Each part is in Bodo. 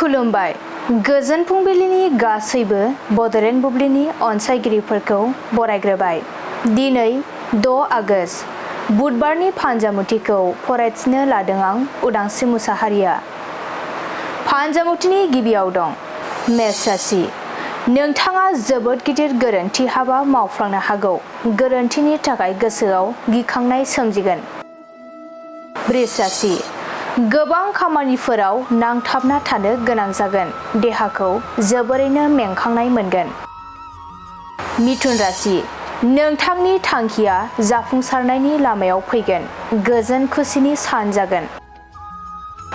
खुलुमबाय गोजोन फुंबिलिनि गासैबो बड'लेण्ड बुब्लिनि अनसायगिरिफोरखौ बरायग्रोबाय। दिनै 6 आगस्ट बुधबारनि फान्जामुथिखौ फरायथिनो लादों आं उदांस्रि मुसाहारिया। फान्जामुथिनि गिबियाव दं मेष राशि। नोंथाङा जोबोद गिदिर गोरोन्थि हाबा मावफ्लांनो हागौ। गोरोन्थिनि थाखाय गोसोआव गिखांनाय सोमजिगोन। वृष राशि। गोबां खामानिफोराव नांथाबना थानो गोनां जागोन। देहाखौ जोबोरैनो मेंखांनाय मोनगोन। मिथुन राशि। नोंथांनि थांखिया जाफुंसारनायनि लामायाव फैगोन। गोजोन खुसिनि सान जागोन।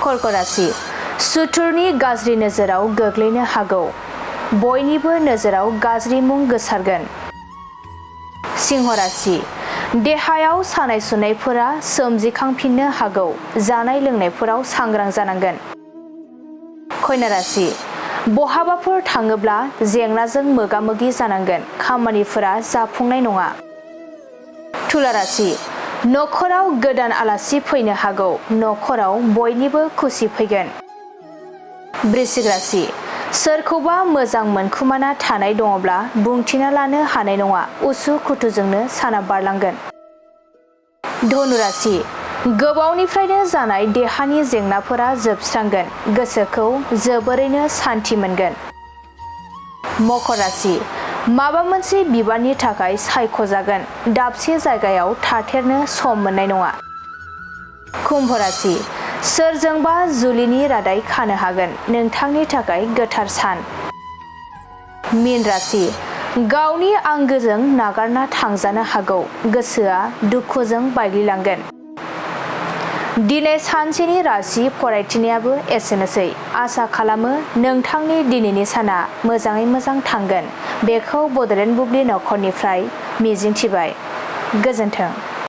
कर्क राशि। सुथुरनि गाज्रि नोजोराव गोग्लैनो हागौ। बयनिबो नोजोराव गाज्रि मुं गोसारगोन। सिंह राशि। देहायाव सानाय सुनायफोरा सोमजिखांफिननो हागौ। जानाय लोंनायफोराव सांग्रां जानांगोन। कन्या राशि। बहाबाफोर थाङोब्ला जेंनाजों मोगा मोगि जानांगोन। खामानिफोरा जाफुंनाय नङा। तुला राशि। नखराव गोदान आलासि फैनो हागौ। नखराव बयनिबो खुसि फैगोन। वृश्चिक राशि। सोरखौबा मोजां मोनखुमाना थानाय दङब्ला बुंथिना लानो हानाय नङा। उसु खुथुजोंनो साना बारलांगोन। धनु राशि। गोबावनिफ्रायनो जानाय देहानि जेंनाफोरा जोबस्रांगोन। गोसोखौ जोबोरैनो सान्थि मोनगोन। मकर राशि। माबा मोनसे बिबाननि थाखाय सायख'जागोन। दाबसे जायगायाव थाथेरनो सम मोननाय नङा। कुम्भ राशि। सोरजोंबा जुलिनि रादाय खानो हागोन। नोंथांनि थाखाय गोथार सान। मीन राशि। गावनि आंगोजों नागारना थांजानो हागौ। गोसोआ दुखुजों बायग्लिलांगोन। दिनै सानसेनि राशि फरायथिनायाबो एसेनोसै। आसा खालामो नोंथांनि दिनैनि साना मोजाङै मोजां थांगोन। बेखौ बड'लेण्ड बुब्लि नखरनिफ्राय मिजिंथिबाय। गोजोन्थों।